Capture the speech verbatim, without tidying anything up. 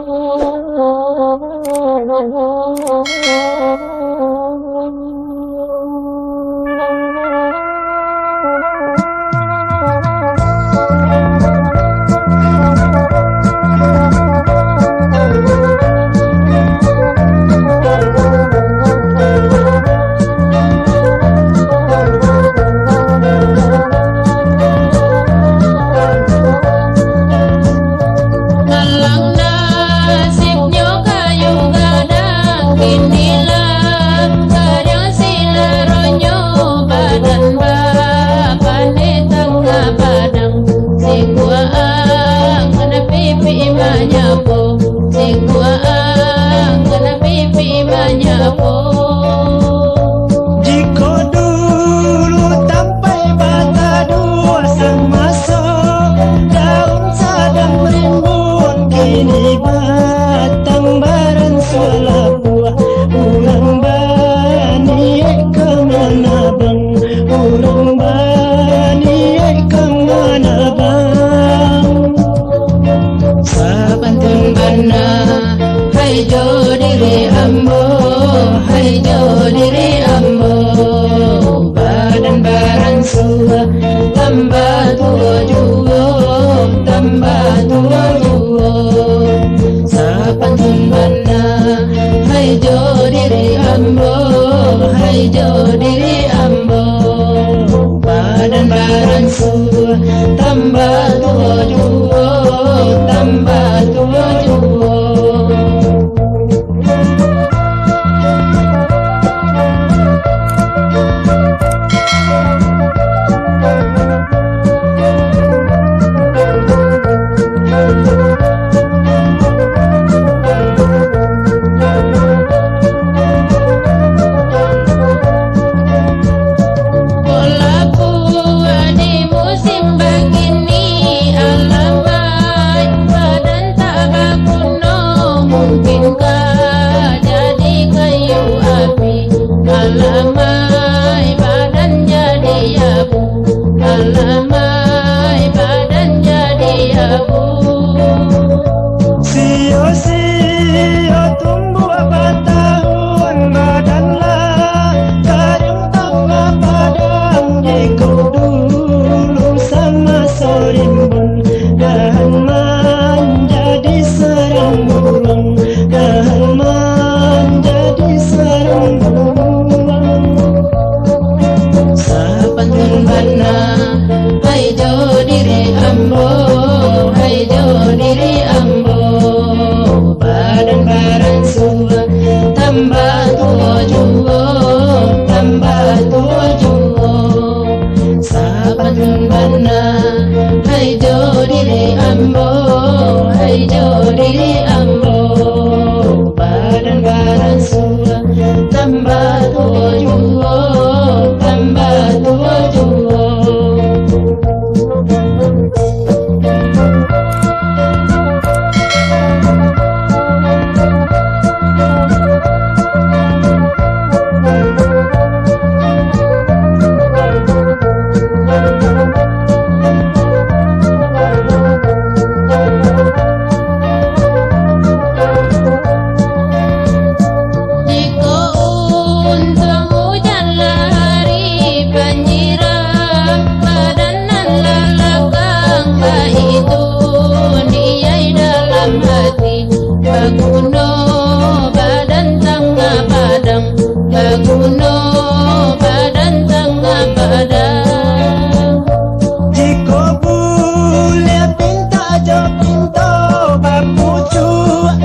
Alang nasibnyo kayu gadang, kini lah gadang silaronyo, badan bapandai tangah padang. Sikuang kana pipi manyapo, sikuang kana pipi manyapo. Jikok dulu tampai bataduah samaso, daun sadang rimbun kini batang baransuah labuah. Urang baniaik ka manabang, urang baniaik ka manabang. Sapantun bana, hai jo diri ambo, hai jo diri ambo, badan baransuah, tambah tuo juo, tambah tuo juo. Sapantun bana, hai jo diri ambo, hai jo diri ambo, badan baransuah, tambah tuo juo, tambah tuo juo. Kok labuah di musim bakini, alamaik badan tak baguno, mungkin ka jadi kayu api. Alamaik badan jadi abu, alamaik badan jadi abu. Sio-sio tumbuah batahun, badan lah gadang tangah padang. Jikok dulu samaso rimbun, dahan manjadi sarang buruang, dahan manjadi sarang buruang. Sapantun bana, hai jo diri ambo, hai jo diri ambo, badan baransuah, tambah tuo juo, tambah tuo juo. Sapantun bana, hai jo diri ambo, hai jo diri ambo, badan baransuah, tambah tuo juo, tambah tuo juo. Jikok untuang ujan lah ari panyiram, badan nan lalakang baitu niai dalam hati, baguno badan tangah padang, baguno badan tangah padang. Jikok buliah pintak jo pinto bapucuak,